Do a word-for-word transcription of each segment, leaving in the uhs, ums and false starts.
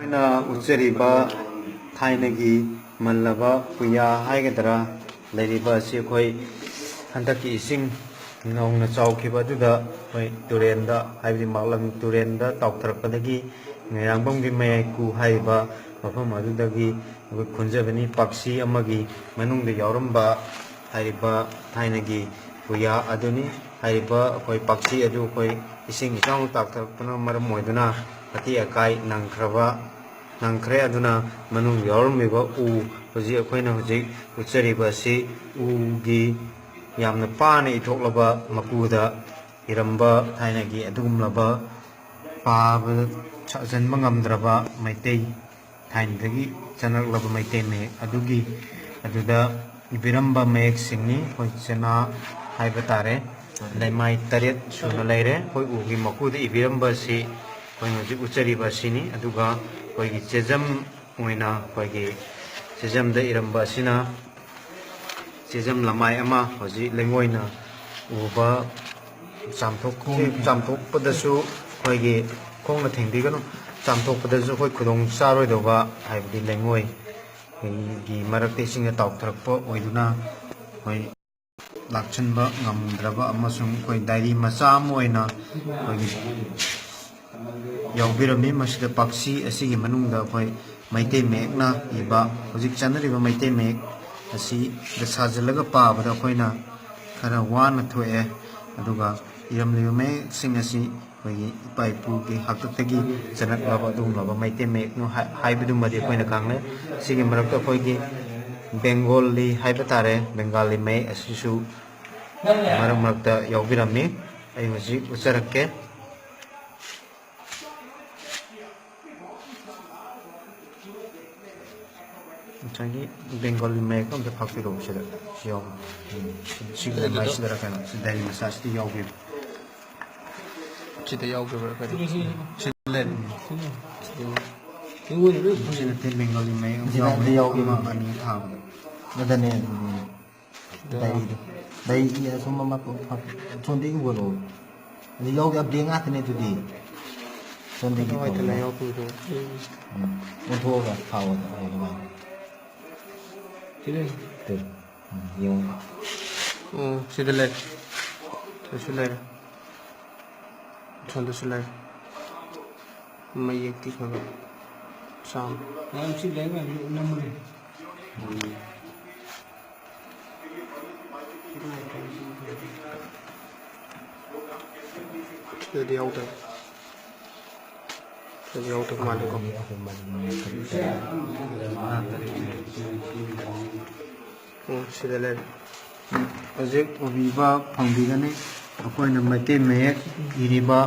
ꯑꯩꯅ ꯎꯠꯆꯔꯤꯕ ꯊꯥꯏꯅꯒꯤ ꯃꯜꯂꯕ ꯄꯨꯌꯥ ꯍꯥꯏꯒꯗ꯭ꯔꯥ, ꯂꯩꯔꯤꯕ ꯑꯁꯤ ꯑꯩꯈꯣꯏ ꯍꯟꯗꯛꯀꯤ ꯏꯁꯤꯡ ꯅꯧꯅ ꯆꯥꯎꯈꯤꯕ ꯑꯗꯨꯗ ꯑꯩꯈꯣꯏ ꯇꯨꯔꯦꯟꯗ, ꯍꯥꯏꯕꯗꯤ ꯃꯥꯛꯂꯪ ꯇꯨꯔꯦꯟꯗ ꯇꯥꯎꯊꯔꯛꯄꯗꯒꯤ ꯃꯣꯏꯔꯥꯡꯕꯝꯒꯤ ꯃꯌꯥꯏꯀꯨ ꯍꯥꯏꯔꯤꯕ ꯃꯐꯝ ꯑꯗꯨꯗꯒꯤ ꯑꯩꯈꯣꯏ ꯈꯨꯟꯖꯕꯅꯤ꯫ ꯄꯥꯛꯁꯤ ꯑꯃꯒꯤ ꯃꯅꯨꯡꯗ ꯌꯥꯎꯔꯝꯕ ꯍꯥꯏꯔꯤꯕ ꯊꯥꯏꯅꯒꯤ ꯄꯨꯌꯥ ꯑꯗꯨꯅꯤ꯫ ꯍꯥꯏꯔꯤꯕ ꯑꯩꯈꯣꯏ ꯄꯥꯛꯁꯤ ꯑꯗꯨ ꯑꯩꯈꯣꯏ ꯏꯁꯤꯡ ꯏꯆꯥꯎꯅ ꯇꯥꯛꯊꯔꯛꯄꯅ ꯃꯔꯝ ꯑꯣꯏꯗꯨꯅ ꯑꯇꯦꯛ ꯑꯀꯥꯏ ꯅꯪꯈ꯭ꯔꯕ, ꯅꯪꯈ꯭ꯔꯦ꯫ ꯑꯗꯨꯅ ꯃꯅꯨꯡ ꯌꯥꯎꯔꯝꯂꯤꯕ ꯎ, ꯍꯧꯖꯤꯛ ꯑꯩꯈꯣꯏꯅ ꯍꯧꯖꯤꯛ ꯎꯠꯆꯔꯤꯕ ꯑꯁꯤ ꯎꯒꯤ ꯌꯥꯝꯅ ꯄꯥꯅ ꯏꯊꯣꯛꯂꯕ ꯃꯀꯨꯗ ꯏꯔꯝꯕ ꯊꯥꯏꯅꯒꯤ ꯑꯗꯨꯒꯨꯝꯂꯕ ꯄꯥꯕ ꯁꯥꯖꯟꯕ ꯉꯝꯗ꯭ꯔꯕ ꯃꯩꯇꯩ ꯊꯥꯏꯅꯗꯒꯤ ꯆꯠꯅꯔꯛꯂꯕ ꯃꯩꯇꯩ ꯃꯌꯦꯛ ꯑꯗꯨꯒꯤ, ꯑꯗꯨꯗ ꯏꯕꯤꯔꯝꯕ ꯃꯌꯦꯛꯁꯤꯡꯅꯤ꯫ ꯑꯩꯈꯣꯏ ꯆꯦꯅꯥ ꯍꯥꯏꯕ ꯇꯥꯔꯦ, ꯂꯩꯃꯥꯏ ꯇꯔꯦꯠ ꯁꯨꯅ ꯂꯩꯔꯦ꯫ ꯑꯩꯈꯣꯏ ꯎꯒꯤ ꯃꯀꯨꯗ ꯏꯕꯤꯔꯝꯕ ꯑꯁꯤ ꯑꯩꯈꯣꯏꯅ ꯍꯧꯖꯤꯛ ꯎꯠꯆꯔꯤꯕ ꯑꯁꯤꯅꯤ꯫ ꯑꯗꯨꯒ ꯑꯩꯈꯣꯏꯒꯤ ꯆꯦꯖꯝ ꯑꯣꯏꯅ, ꯑꯩꯈꯣꯏꯒꯤ ꯆꯦꯖꯝꯗ ꯏꯔꯝꯕ ꯑꯁꯤꯅ ꯆꯦꯖꯝ ꯂꯃꯥꯏ ꯑꯃ ꯍꯧꯖꯤꯛ ꯂꯩꯉꯣꯏꯅ ꯎꯕ ꯆꯥꯝꯊꯣꯛ-, ꯆꯥꯝꯊꯣꯛꯄꯗꯁꯨ ꯑꯩꯈꯣꯏꯒꯤ ꯈꯣꯡꯅ ꯊꯦꯡꯕꯤꯒꯅꯨ, ꯆꯥꯝꯊꯣꯛꯄꯗꯁꯨ ꯑꯩꯈꯣꯏ ꯈꯨꯗꯣꯡ ꯆꯥꯔꯣꯏꯗꯧꯕ, ꯍꯥꯏꯕꯗꯤ ꯂꯩꯉꯣꯏꯒꯤ ꯃꯔꯛꯇ ꯏꯁꯤꯡꯅ ꯇꯥꯎꯊꯔꯛꯄ ꯑꯣꯏꯗꯨꯅ ꯑꯩꯈꯣꯏ ꯂꯥꯛꯁꯤꯟꯕ ꯉꯝꯗ꯭ꯔꯕ ꯑꯃꯁꯨꯡ ꯑꯩꯈꯣꯏ ꯗꯥꯏꯔꯤ ꯃꯆꯥ ꯑꯃ ꯑꯣꯏꯅ ꯑꯩꯈꯣꯏꯒꯤ ꯌꯥꯎꯕꯤꯔꯝꯃꯤ꯫ ꯃꯁꯤꯗ ꯄꯥꯛꯁꯤ ꯑꯁꯤꯒꯤ ꯃꯅꯨꯡꯗ ꯑꯩꯈꯣꯏ ꯃꯩꯇꯩ ꯃꯌꯦꯛꯅ ꯏꯕ, ꯍꯧꯖꯤꯛ ꯆꯠꯅꯔꯤꯕ ꯃꯩꯇꯩ ꯃꯌꯦꯛ ꯑꯁꯤꯗ ꯁꯥꯖꯤꯜꯂꯒ ꯄꯥꯕꯗ ꯑꯩꯈꯣꯏꯅ ꯈꯔ ꯋꯥꯅ ꯊꯣꯛꯑꯦ꯫ ꯑꯗꯨꯒ ꯏꯔꯝꯂꯤꯕ ꯃꯌꯦꯛꯁꯤꯡ ꯑꯁꯤ ꯑꯩꯈꯣꯏꯒꯤ ꯏꯄꯥ ꯏꯄꯨꯒꯤ ꯍꯥꯛꯇꯛꯇꯒꯤ ꯆꯠꯅꯔꯛꯂꯕ ꯑꯗꯨꯒꯨꯝꯂꯕ ꯃꯩꯇꯩ ꯃꯌꯦꯛꯅꯨ ꯍꯥꯏ-, ꯍꯥꯏꯕꯗꯨꯃꯗꯤ ꯑꯩꯈꯣꯏꯅ ꯈꯪꯂꯦ꯫ ꯁꯤꯒꯤ ꯃꯔꯛꯇ ꯑꯩꯈꯣꯏꯒꯤ ꯕꯦꯡꯒꯣꯂꯤ ꯍꯥꯏꯕ ꯇꯥꯔꯦ, ꯕꯦꯡꯒꯥꯂꯤ ꯃꯌꯦꯛ ꯑꯁꯤꯁꯨ ꯃꯔꯛ ꯃꯔꯛꯇ ꯌꯥꯎꯕꯤꯔꯝꯃꯤ꯫ ꯑꯩ ꯍꯧꯖꯤꯛ ꯎꯠꯆꯔꯛꯀꯦ꯫ ꯉꯁꯥꯏꯒꯤ ꯕꯦꯡꯒꯣꯂꯤ ꯃꯌꯦꯛ ꯑꯝꯇ ꯐꯥꯛꯄꯤꯔꯛꯑꯣ ꯁꯤꯗ꯫ ꯁꯤ ꯌꯥꯎꯕ꯫ ꯎꯝ, ꯁꯤ, ꯁꯤꯒꯤ ꯂꯩꯃꯥꯏꯁꯤꯗꯔ ꯀꯩꯅꯣ, ꯁꯤ ꯗꯥꯏꯔꯤ ꯃꯆꯥꯁꯤꯗ ꯌꯥꯎꯕꯤꯕ꯫ ꯁꯤꯗ ꯌꯥꯎꯈꯤꯕ꯭ꯔꯥ ꯀꯩꯅꯣ? ꯁꯤꯗ ꯂꯩꯔꯦ꯫ ꯁꯤ ꯅꯠꯇꯦ, ꯕꯦꯡꯒꯣꯂꯤ ꯃꯌꯦꯛ ꯑꯃ ꯁꯤꯗ ꯌꯥꯎꯕꯅꯦ꯫ ꯌꯥꯎꯈꯤꯕ꯫ ꯑꯃ ꯑꯅꯤ ꯊꯥꯕꯗꯣ꯫ ꯑꯗꯨꯅꯦ꯫ ꯗꯥꯏꯔꯤꯗꯣ꯫ ꯗꯥꯏꯔꯤ ꯑꯁꯣꯝ ꯑꯃ ꯁꯣꯝꯗ ꯏꯒꯣꯂꯣ꯫ ꯑꯗꯨ ꯌꯥꯎꯒꯦ ꯕ꯭ꯂꯦꯡ ꯉꯥꯛꯇꯅꯦ ꯑꯗꯨꯗꯤ꯫ ꯁꯣꯝꯗꯒꯤ ꯍꯣꯏ ꯇꯧꯕ꯫ ꯌꯥꯎꯔꯛꯄꯗꯣ꯫ ꯎꯝ꯫ ꯑꯣꯟꯊꯣꯛꯑꯒ ꯊꯥꯎ ꯑꯗꯨ ꯑꯗꯨꯃꯥꯏꯅ꯫ ꯁꯤ ꯂꯩ꯫ ꯎꯝ, ꯌꯦꯡꯉꯣ꯫ ꯑꯣ, ꯁꯤꯗ ꯂꯩ꯫ ꯁꯤꯁꯨ ꯂꯩꯔꯦ꯫ ꯁꯣꯝꯗꯁꯨ ꯂꯩꯔꯦ꯫ ꯃꯌꯦꯛꯇꯤ ꯈꯔ ꯈꯔ ꯆꯥꯝꯃꯦ꯫ ꯃꯌꯥꯝ ꯁꯤ ꯂꯩ ꯃꯌꯥꯝꯁꯤ ꯅꯝꯃꯨꯅꯦ꯫ ꯁꯤꯗꯗꯤ ꯌꯥꯎꯗꯕ꯫ ꯁꯤꯗꯗꯤ ꯌꯥꯎꯗꯕ ꯃꯥꯜꯂꯦꯀꯣ꯫ ꯎꯝ, ꯁꯤꯗ ꯂꯩꯔꯦ꯫ ꯍꯧꯖꯤꯛ ꯎꯕꯤꯕ ꯐꯪꯕꯤꯒꯅꯤ꯫ ꯑꯩꯈꯣꯏꯅ ꯃꯩꯇꯩ ꯃꯌꯦꯛ ꯏꯔꯤꯕ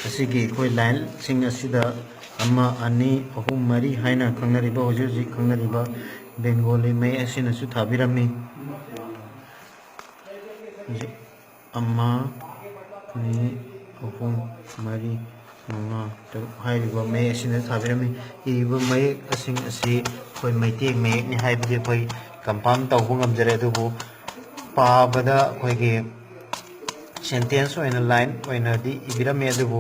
ꯑꯁꯤꯒꯤ ꯑꯩꯈꯣꯏ ꯂꯥꯏꯟꯁꯤꯡ ꯑꯁꯤꯗ ꯑꯃ, ꯑꯅꯤ, ꯑꯍꯨꯝ, ꯃꯔꯤ ꯍꯥꯏꯅ ꯈꯪꯅꯔꯤꯕ, ꯍꯧꯖꯤꯛ ꯍꯧꯖꯤꯛ ꯈꯪꯅꯔꯤꯕ ꯕꯦꯡꯒꯣꯂꯤ ꯃꯌꯦꯛ ꯑꯁꯤꯅꯁꯨ ꯊꯥꯕꯤꯔꯝꯃꯤ꯫ ꯍꯧꯖꯤꯛ ꯑꯃ, ꯑꯅꯤ, ꯑꯍꯨꯝ, ꯃꯔꯤ, ꯃꯉꯥ, ꯇꯔꯨꯛ ꯍꯥꯏꯔꯤꯕ ꯃꯌꯦꯛ ꯑꯁꯤꯅ ꯊꯥꯕꯤꯔꯝꯃꯤ꯫ ꯏꯔꯤꯕ ꯃꯌꯦꯛꯁꯤꯡ ꯑꯁꯤ ꯑꯩꯈꯣꯏ ꯃꯩꯇꯩ ꯃꯌꯦꯛꯅꯤ ꯍꯥꯏꯕꯗꯤ ꯑꯩꯈꯣꯏ ꯀꯟꯐꯥꯝ ꯇꯧꯕ ꯉꯝꯖꯔꯦ, ꯑꯗꯨꯕꯨ ꯄꯥꯕꯗ ꯑꯩꯈꯣꯏꯒꯤ ꯁꯦꯟꯇꯦꯟꯁ ꯑꯣꯏꯅ ꯂꯥꯏꯟ ꯑꯣꯏꯅꯗꯤ ꯏꯕꯤꯔꯝꯃꯤ, ꯑꯗꯨꯕꯨ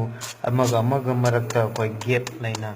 ꯑꯃꯒ ꯑꯃꯒ ꯃꯔꯛꯇ ꯑꯩꯈꯣꯏ ꯒꯦꯞ ꯂꯩꯅ